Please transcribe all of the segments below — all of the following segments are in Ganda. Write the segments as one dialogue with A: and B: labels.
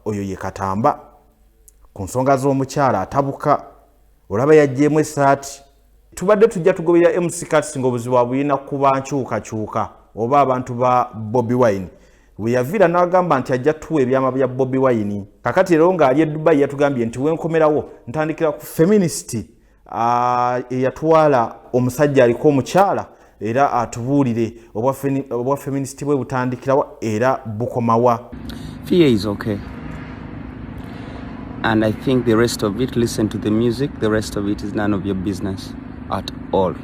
A: Oyo ye Katamba ku nsonga z'omukyala atabuka, olaba yaggyemu essaati. Tubadde tujja tugoberera MC Kats ng'obuzibu abulina kuba nkyukakyuka oba abantu ba Bobi Wine, we yaviira n'agamba nti ajja tuwa ebyama bya Bobi Wine. Kakati era ng'ali e Dubai yatugambye nti wenkomerawo ntandikira ku feminist eyatwala omusajja aliko omukyala, era atubuulire obwa feminist bwe butandikirawa era bukomawa.
B: Fear is okay. And I think the rest of it, listen to the music, the rest of it is none of your business at all.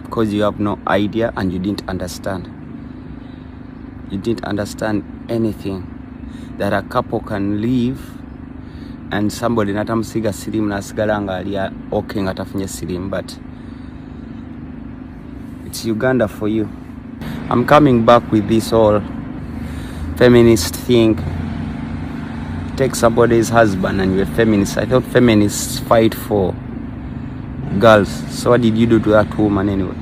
B: Because you have no idea and you didn't understand. You didn't understand anything. That a couple can live and somebody natamusiga sirimu nasigala nga ali okay nga tafunye sirimu, but it's Uganda for you. I'm coming back with this whole feminist thing. Take somebody's husband and you're a feminist. I thought feminists fight for girls. So what did you do to that woman anyway?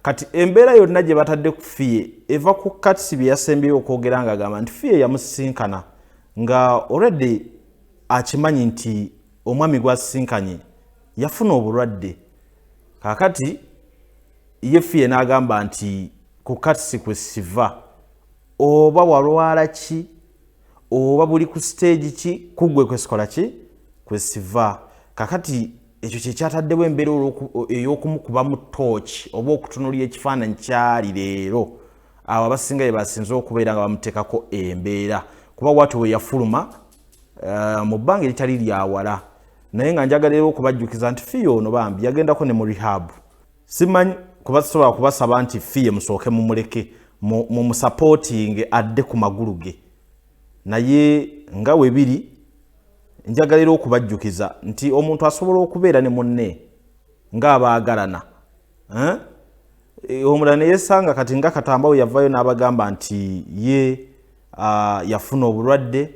A: Kati embeera yonna gye batadde ku Fille eva ku Kats bye yasembyeyo okwogera ng'agamba nti Fille yamusisinkana nga already akimanyi nti omwami gwasisinkanye yafuna obulwadde. Kaakati ye Fille n'agamba nti ku Kats kwe siva, oba walwala ki oba buli ku stage ki, kuggwe kwesikola ki kwesiva. Kakati ekyo kyekyataddewo embeera ey'okumukubamu tooki oba okutunulira ekifaananyi kyali leero. Abo abasinga be basinze okubeera nga bamuteekako embeera, kuba wati we yafuluma mu bbanga eritali lyawala. Naye nga njagala era okubajjukiza nti Fille ono bambi yagendako ne mu rehab. Simanyi kuba sobola kubasaba nti Fille musooke mumuleke mumusupportinge adde ku magulu ge, naye nga we biri njagala era okubajjukiza nti omuntu asobola okubeera ne munne ng'abaagalana, eh? Omulala neyesanga kati nga Katamba we yavayo n'abagamba nti ye yafuna obulwadde,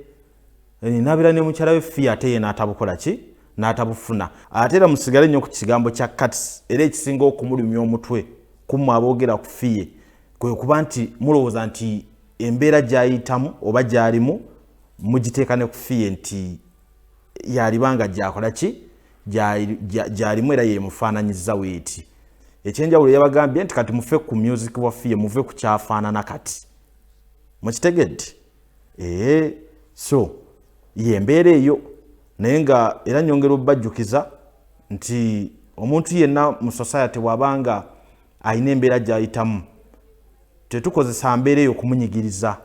A: nabeera ne mukyala we Fille, ate ye n'atabukola ki, n'atabufuna. Ate era musigale nnyo ku kigambo kya Kats, era ekisinga okumulumya omutwe kummwe aboogera ku Fille kwe kuba nti mulowooza nti embeera gy'ayitamu oba gy'alimu mugiteeka ne ku Fille, nti yalibanga gyakola ki gyalimu era yemufaananyiza weeti. Ekyenjawulo yabagambye nti kati mufe ku music wa Fille, muve ku kyafaanana kati, mukitegedde? Ee, so yembeera eyo. Naye nga era nyongera obbajjukiza nti omuntu yenna mu society bw'abanga alina embeera gy'ayitamu, tetukozesa mbeera eyo okumunyigiriza,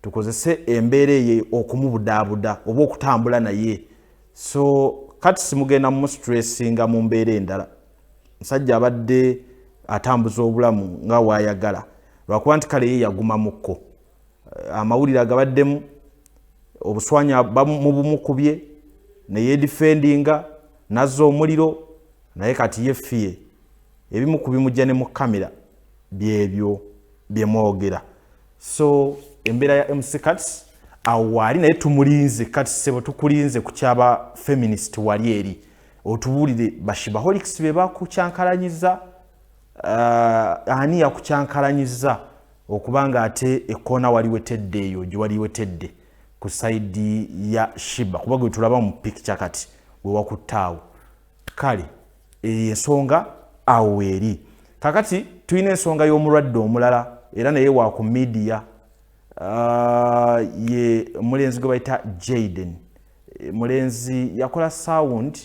A: tukozese embeera eyo okumubudaabuda oba okutambula naye. So kati simugenda mumustressinga mu mbeera endala. Musajja abadde atambuza obulamu nga waayagala, lwakuba nti kale ye yagumamukko amawulire agabaddemu obuswanya mubumukubye neyedefendinga nazza omuliro. Naye kati ye Fille ebimu ku bimujja ne mu kamera byebyo byemwogera. So embeera ya MC Kats awo waali, naye tumulinze. Kati sebo tukulinze ku kyaba feminist wali eri otubuulire ba Sheebaholics be bakukyankalanyiza, ani yakukyankalanyiza okubanga ate ekkoona wali wetedde eyo gye wali wetedde ku side ya Sheebah, kuba gwe tulaba mu picture kati gwe wakuttaawo. Kale eyo ensonga awo weeri. Kakati tulina ensonga y'omulwadde omulala, era naye wa ku media, ye mulenzi gwe bayita Jaden. Mulenzi yakola sound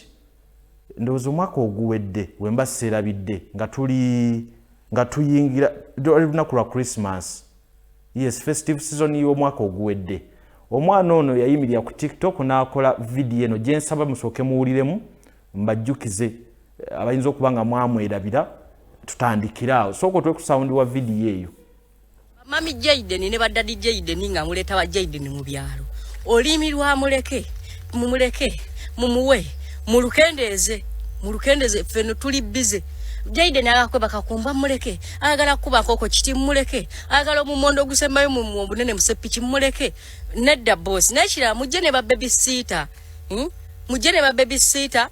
A: ndowooza omwaka oguwedde, wemba seerabidde, nga tuli nga tuyingira lunaku lwa Christmas, yes, festive season y'omwaka oguwedde. Omwana ono yayimirira ku TikTok n'akola vidiyo eno gyensaba musooke muwuliremu, mbajjukize abayinza okuba nga mwamwerabira. Tutandikire awo, sooka otwe ku sound wa vidiyo eyo.
C: Mummy Jaden ne badaddy Jaden nga muleeta ba Jaden mu byalo, olulimi lwamuleke, mumuleke, mumuwe, mulukendeeze, mulukendeeze. Ffeno tuli busy. Jaden agakwebaka kumbwa, muleke. Ayagala kukuba nkoko kiti, muleke. Ayagala omumondo ogusembayo mu obunene musepiki, muleke. Nedda boss. Naye kirala, mujje ne ba babysitter, Mujje ne ba babysitter.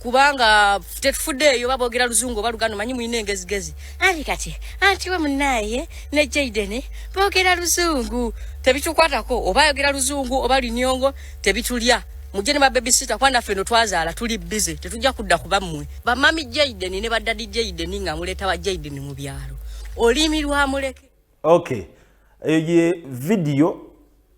C: Kubanga tetufuddeeyo baboogera luzungu oba luganda, omanyi mulina engezigezi. Anti kati anti we munaaye ne Jaden boogera luzungu, tebitukwatako oba ayogera luzungu oba lunyongo, tebitulya. Mujje ne bababysita, kuba naffe no twazaala, tuli busy, tetujja kudda ku bammwe. Bamami Jaden ne badaddy Jaden nga muleeta ba Jaden mu byalo, olulimi lwamuleke.
A: Okay, eyo ye vidiyo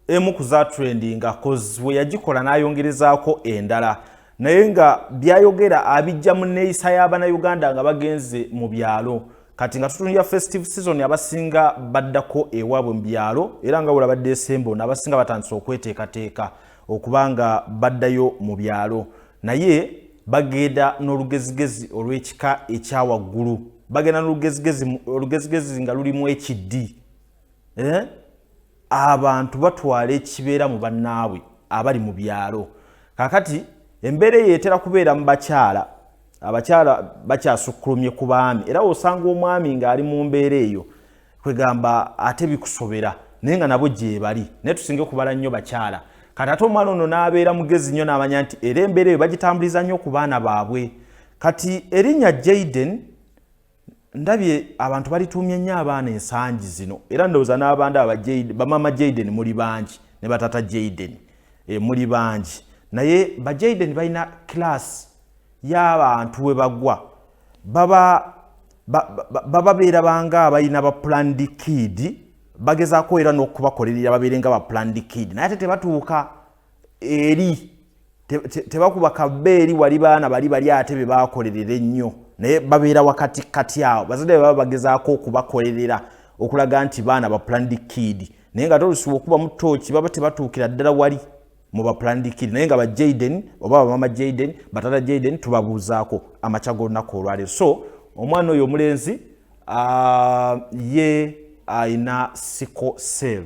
A: emu ku za trendinga, 'cause we yagikola n'ayongerezaako endala, naye nga byayogera abijja mu neeyisa y'Abannayuganda nga bagenze mu byalo. Kati nga tutunulira festive season, abasinga baddako ewaabwe mu byalo, era nga bulaba Desemba ono abasinga batandise okweteekateeka okuba nga baddayo mu byalo, naye bagenda n'olugezigezi olw'ekika ekyawaggulu, bagenda n'olugezigezi, olugezigezi nga lulimu ekiddi, eh? Abantu batwala ekibeera mu bannaabwe abali mu byalo. Kakati embeera eyo etera kubeera mu bakyala. Abakyala bakyasukkulumye ku baami, era osanga omwami ng'ali mu mbeera eyo, kwegamba ate bikusobera, naye nga nabo gyebali, naye tusinge kubala nnyo bakyala. Kati ate omwana ono n'abeera mugezi nnyo n'amanya nti era embeera eyo bagitambuliza nnyo ku baana baabwe. Kati erinnya Jaden ndabye abantu balituumye nnyo abaana ensangi zino, era ndowooza n'abandi bamama Jaden muli bangi ne batata Jaden muli bangi, naye ba Jaden balina class y'abantu we bagwa, baba babeera banga abalina ba planned kid, bagezaako era n'okubakolerera babeere nga ba planned kid, naye ate tebatuuka eri, tebakuba kabba eri wali baana bali bali ate be bakolerera ennyo, naye babeera wakati kati awo. Bazadde be baba bagezaako okubakolerera okulaga nti baana ba planned kid, naye nga tolusiba okuba mu tooki, baba tebatuukira ddala wali mu ba planned kid. Naye nga ba Jaden oba bamama Jaden, batata Jaden, tubabuuzaako amakya g'olunaku olwaleero. So omwana oyo omulenzi ye ayina sickle cell.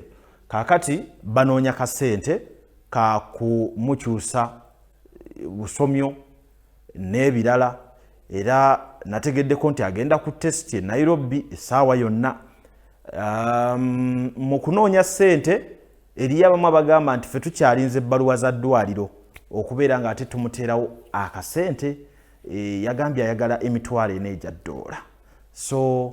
A: Kaakati banoonya kasente kakumukyusa busomyo n'ebirala, era nategeddeko nti agenda ku test e Nairobi essaawa yonna. Mu kunoonya ssente, eriyo abamu abagamba nti fe tukyalinze ebbaluwa za ddwaliro okubeera nga ate tumuteerawo akasente. Yagambye ayagala 40,000 egya ddoola. So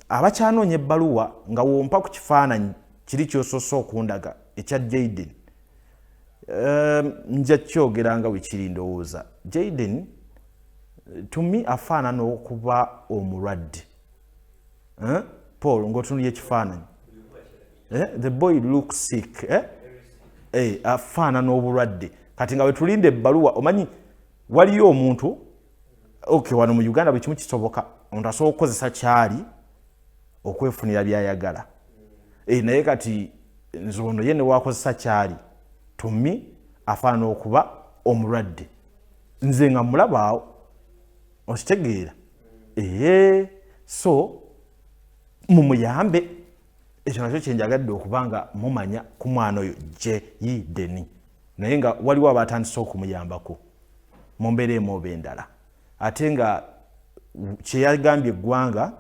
A: abakyanoonya ebbaluwa, nga wompa ku kifaananyi kiri kyosoose okundaga ekya Jaden, nja kyogera nga wekiri. Ndowooza Jaden tumi afaanana okuba omulwadde, eh? Paul, ng'otunulya ekifaananyi, eh? The boy look sick, eh? Eh, afaanana obulwadde. Kati nga wetulinda ebbaluwa, omanyi waliyo omuntu, okay, wano mu Uganda buli kimu kisoboka, omuntu asobola okukozesa kyali okwefunira byayagala. Naye kati nze ono ye newakozesa kyali, tumi afaanana okuba omulwadde, nze nga mulabaawo, okitegeera? Ee, so mumuyambe. Ekyo nakyo kyenjagadde okuba nga mumanya ku mwana oyo Jeyideni, naye nga waliwo abatandise okumuyambako mu mbeera emu oba endala, ate nga kyeyagambye eggwanga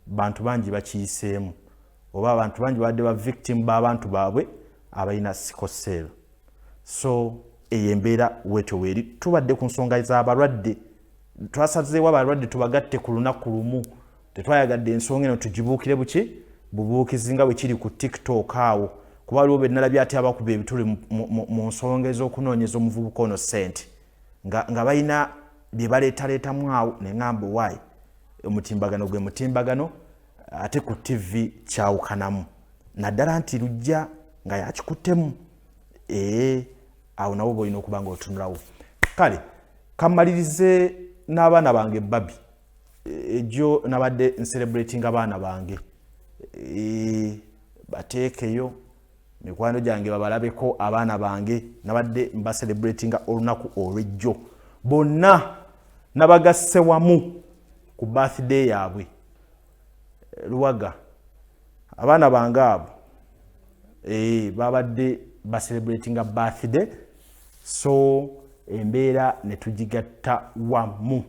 A: bantu bangi bakiyiseemu, oba abantu bangi babadde ba victim b'abantu baabwe abalina sickle cell. So eyo embeera wetyo weeri. Tubadde ku nsonga z'abalwadde, twasazeewo abalwadde tubagatte ku lunaku lumu. Tetwayagadde ensonga eno tugibuukire buki bubuukizi nga bwe kiri ku TikTok awo, kuba waliwo benalabye ate abakuba ebituli mu nsonga ez'okunoonyeza omuvubuka ono ssente, nga balina bye baleetaleetamu awo, neŋŋamba owaayi, omutimbagano gwe mutimbagano, ate ku TV kyawukanamu, naddala nti lujja nga yakikuttemu. Ee, awo nawo bolina okuba nga otunulawo. Kale kamalirize n'abaana bange babi. Ejjo nabadde ncelebrating abaana bange. Bateekeyo mikwano gyange babalabeko abaana bange. Nabadde mbacelebratinga olunaku olwejjo, bonna nabagasse wamu ku birthday yaabwe. Luwaga, abaana bange abo babadde bacelebratinga birthday, so embeera ne tugigatta wamu.